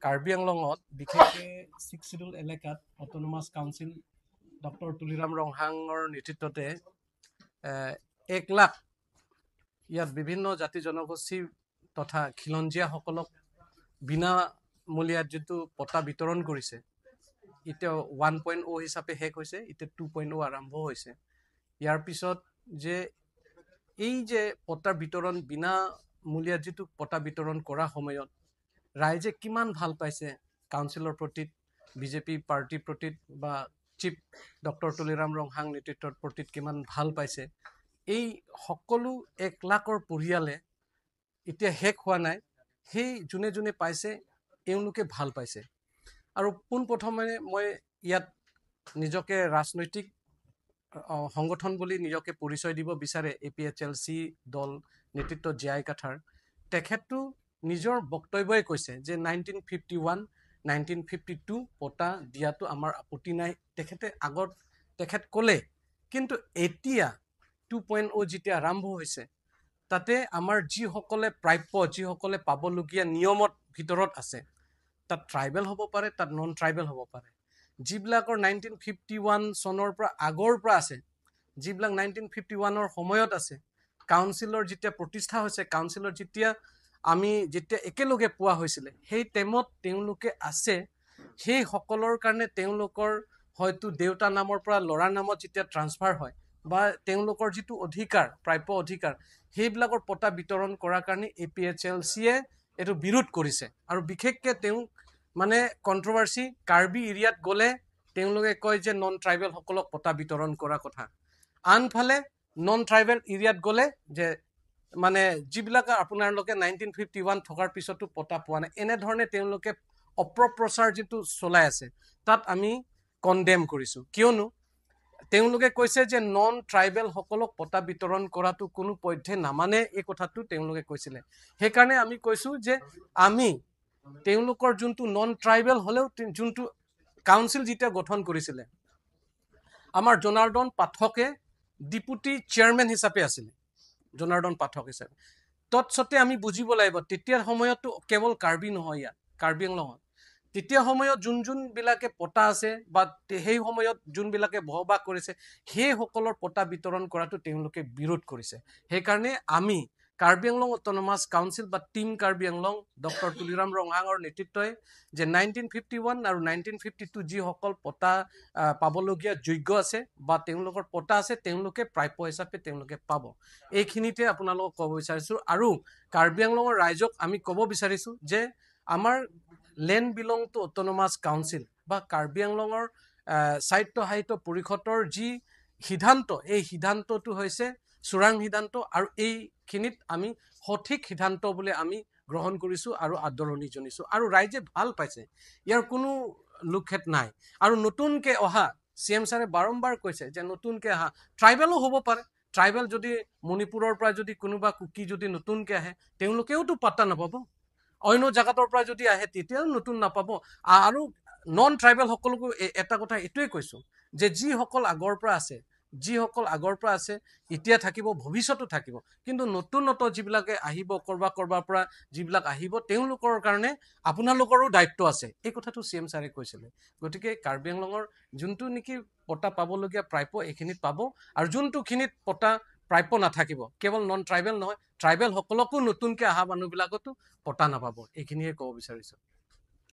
কাৰ্বি আংলঙত, বিশেষকৈ six schedule এলেকাত অট'নমাছ কাউন্সিল ডক্টৰ তুলিৰাম ৰংহাঙৰ নেতৃত্বতে 1 লাখ ইয়াত বিভিন্ন জাতি জনগোষ্ঠী তথা খিলঞ্জীয়াসকলক বিনামূলীয়াত যিটো পট্টা বিতৰণ কৰিছে, এতিয়া 1.0 হিচাপে শেষ হৈছে, এতিয়া 2.0 আৰম্ভ হৈছে। ইয়াৰ পিছত যে এই যে পট্টাৰ বিতৰণ, বিনামূলীয়াত যিটো পট্টা বিতৰণ কৰা সময়ত ৰাইজে কিমান ভাল পাইছে কাউন্সিলৰ প্ৰতি, বিজেপি পাৰ্টীৰ প্ৰতি বা চিফ ডক্টৰ তুলিৰাম ৰংহাং নেতৃত্বৰ প্ৰতি কিমান ভাল পাইছে, এই সকলো 1 লাখৰ পৰিয়ালে এতিয়া শেষ হোৱা নাই, সেই যোনে যোনে পাইছে এওঁলোকে ভাল পাইছে। আৰু পোনপ্ৰথমে মই ইয়াত নিজকে ৰাজনৈতিক সংগঠন বুলি নিজকে পৰিচয় দিব বিচাৰে এপিএইচএলচি দল নেতৃত্ব জীয়াই কাঠাৰ, তেখেতটো নিজৰ বক্তব্যই কৈছে যে 1951, 1952 পট্টা দিয়াটো আমাৰ আপত্তি নাই। তেখেতে আগত তেখেত ক'লে, কিন্তু এতিয়া 2.0 যেতিয়া আৰম্ভ হৈছে, তাতে আমাৰ যিসকলে প্ৰাপ্য, যিসকলে পাবলগীয়া নিয়মত ভিতৰত আছে, তাত ট্ৰাইবেল হ'ব পাৰে, তাত নন ট্ৰাইবেল হ'ব পাৰে, যিবিলাকৰ 1951 চনৰ পৰা আগৰ পৰা আছে, যিবিলাক 1951ৰ সময়ত আছে, কাউন্সিলৰ যেতিয়া প্ৰতিষ্ঠা হৈছে, কাউন্সিলৰ যেতিয়া আমি যেতিয়া একেলগে পোৱা হৈছিলে, সেই টাইমত তেওঁলোকে আছে, সেইসকলৰ কাৰণে তেওঁলোকৰ হয়তো দেউতা নামৰ পৰা ল'ৰাৰ নামত যেতিয়া ট্ৰান্সফাৰ হয় বা তেওঁলোকৰ যিটো অধিকাৰ, প্ৰাপ্য অধিকাৰ, সেইবিলাকৰ পট্টা বিতৰণ কৰাৰ কাৰণে এপিএইচএলচিয়ে এইটো বিৰোধ কৰিছে। আৰু বিশেষকৈ তেওঁ মানে কণ্ট্ৰভাৰ্চি, কাৰ্বি এৰিয়াত গ'লে তেওঁলোকে কয় যে নন ট্ৰাইবেলসকলক পট্টা বিতৰণ কৰা কথা, আনফালে নন ট্ৰাইবেল এৰিয়াত গ'লে যে মানে যিবিলাক আপোনালোকে 1951 থকাৰ পিছতো পট্টা পোৱা নাই, এনেধৰণে তেওঁলোকে অপপ্ৰচাৰ যিটো চলাই আছে, তাত আমি কণ্ডেম কৰিছোঁ। কিয়নো তেওঁলোকে কৈছে যে নন ট্ৰাইবেলসকলক পট্টা বিতৰণ কৰাটো কোনো পধ্যে নামানে, এই কথাটো তেওঁলোকে কৈছিলে। সেইকাৰণে আমি কৈছোঁ যে আমি তেওঁলোকৰ যোনটো নন ট্ৰাইবেল হ'লেও যোনটো কাউন্সিল যেতিয়া গঠন কৰিছিলে, আমাৰ জনাৰ্দন পাঠকে ডিপুটি চেয়াৰমেন হিচাপে আছিলে, জনাৰ্দন পাঠক হিচাপে। তৎসত্বে আমি বুজিব লাগিব, তেতিয়াৰ সময়তো কেৱল কাৰ্বি নহয়, ইয়াত কাৰ্বি আংলঙত তেতিয়া সময়ত যোন যোনবিলাকে পট্টা আছে বা সেই সময়ত যোনবিলাকে বসবাস কৰিছে, সেইসকলৰ পট্টা বিতৰণ কৰাটো তেওঁলোকে বিৰোধ কৰিছে। সেইকাৰণে আমি কাৰ্বি আংলং অট'নমাছ কাউন্সিল বা টীম কাৰ্বি আংলং ডক্টৰ তুলিৰাম ৰংহাঙৰ নেতৃত্বই যে 1951 আৰু 1952 যিসকল পট্টা পাবলগীয়া যোগ্য আছে বা তেওঁলোকৰ পট্টা আছে, তেওঁলোকে প্ৰাপ্য হিচাপে তেওঁলোকে পাব। এইখিনিতে আপোনালোকক ক'ব বিচাৰিছোঁ। আৰু কাৰ্বি আংলঙৰ ৰাইজক আমি ক'ব বিচাৰিছোঁ যে আমাৰ land belong to autonomous council বা কাৰ্বি আংলঙৰ স্বায়ত্ত শাসিত পৰিষদৰ যি সিদ্ধান্ত, এই সিদ্ধান্তটো হৈছে চোৰাং সিদ্ধান্ত আৰু এইখিনিত আমি সঠিক সিদ্ধান্ত বুলি আমি গ্ৰহণ কৰিছোঁ আৰু আদৰণি জনাইছোঁ আৰু ৰাইজে ভাল পাইছে, ইয়াৰ কোনো লোকক্ষেপ নাই। আৰু নতুনকৈ অহা চি এম ছাৰে বাৰম্বাৰ কৈছে যে নতুনকৈ অহা ট্ৰাইবেলো হ'ব পাৰে, ট্ৰাইবেল যদি মণিপুৰৰ পৰা যদি কোনোবা কুকি যদি নতুনকৈ আহে, তেওঁলোকেওতো পাত্তা নাপাব। অন্য জেগাতৰ পৰা যদি আহে, তেতিয়াও নতুন নাপাব। আৰু নন ট্ৰাইবেলসকলকো এটা কথা এইটোৱে কৈছোঁ যে যিসকল আগৰ পৰা আছে, যিসকল আগৰ পৰা আছে, এতিয়া থাকিব, ভৱিষ্যতো থাকিব। কিন্তু নতুনত্ব যিবিলাকে আহিব, ক'ৰবাৰ ক'ৰবাৰ পৰা যিবিলাক আহিব, তেওঁলোকৰ কাৰণে আপোনালোকৰো দায়িত্ব আছে, এই কথাটো চি এম ছাৰে কৈছিলে। গতিকে কাৰ্বি আংলঙৰ যোনটো নেকি পট্টা পাবলগীয়া প্ৰাপ্য, এইখিনিত পাব আৰু যোনটোখিনিত পট্টা প্ৰাপ্য নাথাকিব, কেৱল নন ট্ৰাইবেল নহয়, ট্ৰাইবেলসকলকো নতুনকৈ অহা মানুহবিলাকতো পট্টা নাপাব। এইখিনিয়ে ক'ব বিচাৰিছোঁ।